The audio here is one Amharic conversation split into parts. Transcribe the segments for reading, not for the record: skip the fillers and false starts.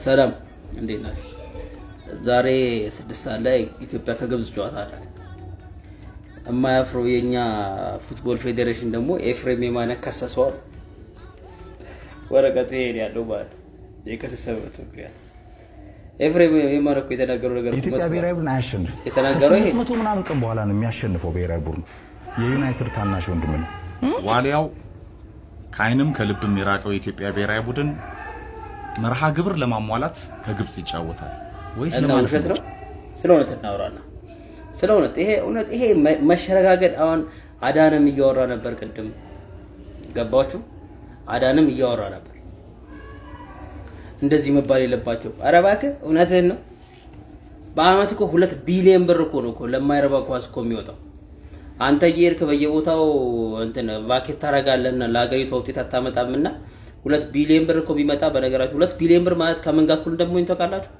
ሰላም፣ እንዴት ናችሁ? ዛሬ 6 ሰዓት ላይ ኢትዮጵያ ከግብጽ ጨዋታ አላት። የማያፍረው የኛ football ፌዴሬሽን ደግሞ ኤፍሬም የማነ ከሰሰዋል። ወረቀቱ ይሄን ያለው ማለት የከሰሰበት ምክንያት ኤፍሬም የማነ እኮ የተናገረው ነገር የኢትዮጵያ ብሔራዊ ቡድን አያሸንፍም። የተናገረው ይሄ ከ800 ምናምን ቀን በኋላ ነው የሚያሸንፈው ብሔራዊ ቡድኑ። የዩናይትድ ታናሽ ወንድም ነው። ዋሊያው ከዓይንም ከልብም የራቀው የኢትዮጵያ ብሔራዊ ቡድን መርሃ ግብር ለማሟላት ከግብፅ ይጫወታል ወይስ እና ለማለፍ ውሸት ነው? ስለ እውነት እናውራና ስለ እውነት፣ ይሄ እውነት፣ ይሄ መሸረጋገድ። አሁን አዳንም እያወራ ነበር ቅድም፣ ገባችሁ? አዳንም እያወራ ነበር። እንደዚህ መባል የለባቸው። ኧረ እባክህ፣ እውነትህን ነው። በአመት እኮ 2 ቢሊዮን ብር እኮ ነው እኮ ለማይረባ ኳስ እኮ የሚወጣው። አንተ እየሄድክ በየቦታው እንትን vacate ታደርጋለህና ለሀገሪቷ ውጤት አታመጣምና 2 ቢሊዮን ብር እኮ ቢመጣ፣ በነገራችሁ 2 ቢሊዮን ብር ማለት ከምን ጋር እኩል እንደሚሆን ታውቃላችሁ?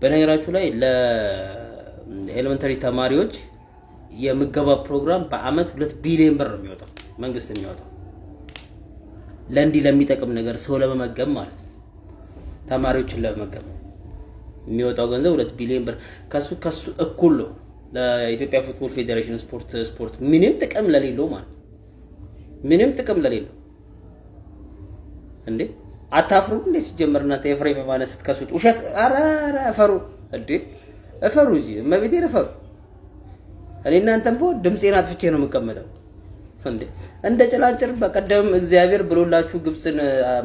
በነገራችሁ ላይ ለ elementary ተማሪዎች የምገባ ፕሮግራም በአመት 2 ቢሊዮን ብር ነው የሚወጣው፣ መንግስት የሚያወጣው ለእንዲህ ለሚጠቅም ነገር፣ ሰው ለመመገብ ማለት ነው። ተማሪዎችን ለመመገብ የሚወጣው ገንዘብ 2 ቢሊዮን ብር ከሱ እኩል ነው ለኢትዮጵያ football ፌዴሬሽን ስፖርት ምንም ጥቅም ለሌለው ማለት ነው። ምንም ጥቅም ለሌለው። እንዴ፣ አታፍሩ እንዴ? ሲጀመር እናንተ ኤፍሬም የማነ ስትከሱት ውሸት። ኧረ ኧረ እፈሩ እንዴ፣ እፈሩ እንጂ፣ እመቤቴን እፈሩ። እኔ እናንተም ብሆን ድምፄን አጥፍቼ ነው የምቀመጠው። እንዴ፣ እንደ ጭላንጭል በቀደም እግዚአብሔር ብሎላችሁ ግብፅን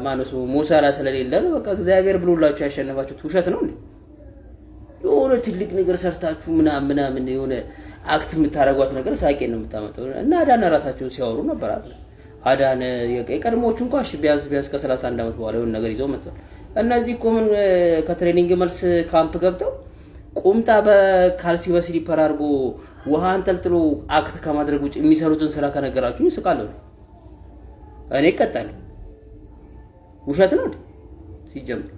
ማነሱ ሞሳላ ስለሌለ ነው። በቃ እግዚአብሔር ብሎላችሁ ያሸነፋችሁት ውሸት ነው እንዴ? የሆነ ትልቅ ነገር ሰርታችሁ ምናምን ምናምን የሆነ act የምታደርጓት ነገር ሳቄን ነው የምታመጣው። እና አዳነ ራሳቸውን ሲያወሩ ነበር አይደል? አዳነ የቀድሞዎቹ እንኳ እሺ ቢያንስ ቢያንስ ከ31 ዓመት በኋላ የሆነ ነገር ይዘው መጥቷል። እነዚህ እኮ ምን ከ training መልስ ካምፕ ገብተው ቁምጣ በካልሲ በ slipper አድርጎ ውሃ አንጠልጥሎ act ከማድረግ ውጭ የሚሰሩትን ስራ ከነገራችሁ ይስቃለሁ። እኔ እቀጣለሁ። ውሸት ነው እንዴ? ሲጀምር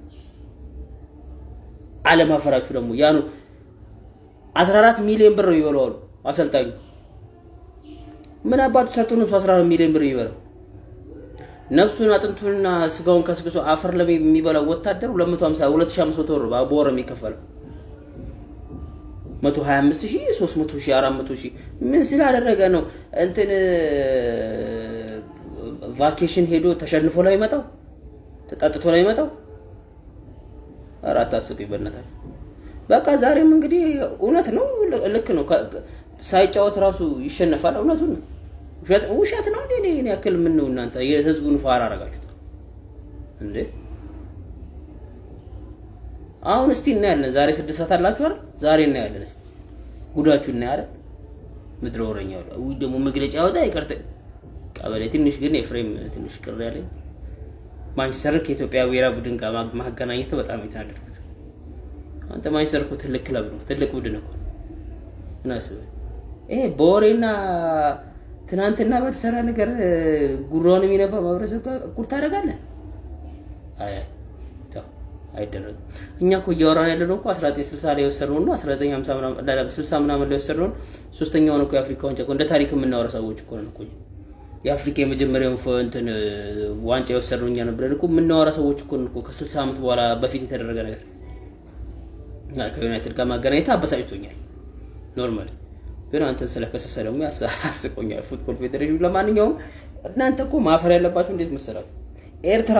አለማፈራችሁ ደግሞ ያኑ 14 ሚሊዮን ብር ነው የሚበላው አሉ አሰልጣኙ። ምን አባቱ ሰርቶ ነው እሱ 14 ሚሊዮን ብር የሚበላው? ነፍሱን አጥንቱንና ስጋውን ከስክሶ አፈር ለሚበላው ወታደር 250 2500 ብር በወር የሚከፈለው፣ 125 ሺህ፣ 300 ሺህ፣ 400 ሺህ ምን ስላደረገ ነው? እንትን vacation ሄዶ ተሸንፎ ላይ መጣው፣ ተጠጥቶ ላይ መጣው። ኧረ አታስቁኝ በእናታችሁ። በቃ ዛሬም እንግዲህ እውነት ነው፣ ልክ ነው። ሳይጫወት ራሱ ይሸነፋል። እውነቱን ነው። ውሸት ውሸት ነው እንዴ? እኔ ያክል ምን ነው እናንተ የህዝቡን ፋራ አረጋችሁት እንዴ? አሁን እስቲ እናያለን። ዛሬ 6 ሰዓት አላችሁ አይደል? ዛሬ እናያለን። እስቲ ጉዳችሁ እናያለን። ምድረ ወረኛ ወይ ደግሞ መግለጫ ያወጣ ይቅርታ ቀበሌ። ትንሽ ግን ኤፍሬም ትንሽ ቅር ያለኝ ማንቸስተርን ከኢትዮጵያ ብሔራዊ ቡድን ጋር ማገናኘት በጣም የተናደድኩት። አንተ ማንቸስተር እኮ ትልቅ ክለብ ነው፣ ትልቅ ቡድን እኮ ነው። ምን አስበህ ይሄ በወሬና ትናንትና በተሰራ ነገር ጉራውን የሚነፋ ማህበረሰብ ጋር እኩል ታደርጋለህ? አይ ተው፣ አይደረግም። እኛ እኮ እያወራን ያለነው እኮ 1960 ላይ የወሰድነው ነው፣ 1950 ምናምን፣ 60 ምናምን ላይ የወሰድነው ሶስተኛውን እኮ የአፍሪካ ዋንጫ እኮ እንደ ታሪክ የምናወራ ሰዎች እኮ ነን እኮ። የአፍሪካ የመጀመሪያውን እንትን ዋንጫ የወሰድነው እኛ ነን ብለን እኮ የምናወራ ሰዎች እኮ ነን እኮ። ከ60 ዓመት በኋላ በፊት የተደረገ ነገር ከዩናይትድ ጋር ማገናኘት አበሳጭቶኛል። Normally ግን አንተን ስለከሰሰ ደግሞ ያስቆኛል። Football ፌዴሬሽን። ለማንኛውም እናንተ እኮ ማፈር ያለባችሁ እንዴት መሰላችሁ? ኤርትራ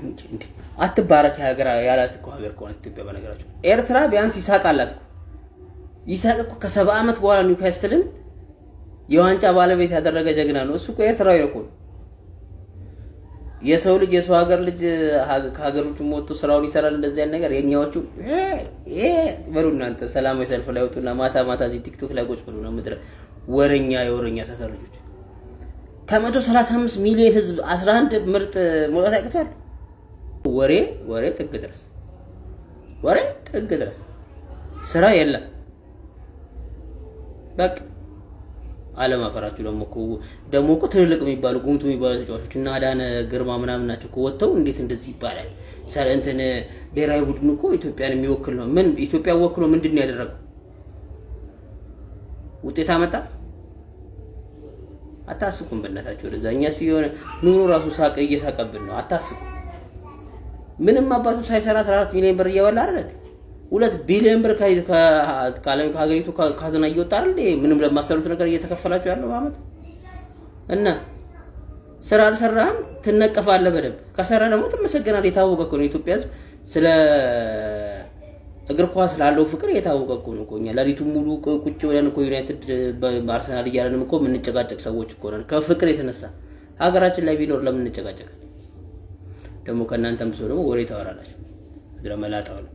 እንዴ አትባረክ ሀገር ያላት እኮ ሀገር ከሆነ ኢትዮጵያ። በነገራችሁ ኤርትራ ቢያንስ ይሳቅ አላት እኮ። ይሳቅ እኮ ከ70 ዓመት በኋላ ኒውካስትልን የዋንጫ ባለቤት ያደረገ ጀግና ነው። እሱ እኮ ኤርትራዊ እኮ ነው። የሰው ልጅ፣ የሰው ሀገር ልጅ ከሀገር ውጭ ወጥቶ ስራውን ይሰራል። እንደዚህ አይነት ነገር የኛዎቹ በሉ እናንተ ሰላማዊ ሰልፍ ላይ ወጡና ማታ ማታ እዚህ ቲክቶክ ላይ ቁጭ ብሉ ነው። ምድረ ወረኛ፣ የወረኛ ሰፈር ልጆች፣ ከ135 ሚሊዮን ህዝብ 11 ምርጥ መውጣት ያቅቷል። ወሬ ወሬ ጥግ ድረስ፣ ወሬ ጥግ ድረስ፣ ስራ የለም። በቃ አለማፈራችሁ። ደግሞ እኮ ትልልቅ የሚባሉ፣ ጉምቱ የሚባሉ ተጫዋቾች እና አዳነ ግርማ ምናምን ናቸው እኮ ወጥተው እንዴት እንደዚህ ይባላል? እንትን ብሔራዊ ቡድን እኮ ኢትዮጵያን የሚወክል ነው። ምን ኢትዮጵያ ወክሎ ምንድን ነው ያደረገው? ውጤት አመጣ? አታስቁም በእናታችሁ። ወደዛ እኛ ሲሆን ኑሮ ራሱ ሳቀ እየሳቀብን ነው። አታስቁም። ምንም አባቱ ሳይሰራ 14 ሚሊዮን ብር እየበላ አይደል? 2 ቢሊዮን ብር ከሀገሪቱ ካዝና እየወጣ አይደል? ምንም ለማሰሩት ነገር እየተከፈላችሁ ያለው በአመት። እና ስራ አልሰራህም ትነቀፋለህ በደንብ፣ ከሰራ ደግሞ ትመሰገናለህ። የታወቀ እኮ ነው። የኢትዮጵያ ሕዝብ ስለ እግር ኳስ ላለው ፍቅር የታወቀ እኮ ነው እኮ። እኛ ሌሊቱን ሙሉ ቁጭ ብለን እኮ ዩናይትድ አርሰናል እያለንም እኮ የምንጨቃጨቅ ሰዎች እኮ ነን። ከፍቅር የተነሳ ሀገራችን ላይ ቢኖር ለምን እንጨቃጨቃለን? ደግሞ ከእናንተም ብሶ ደግሞ ወሬ ታወራላችሁ። እግረ መላጣው ነው።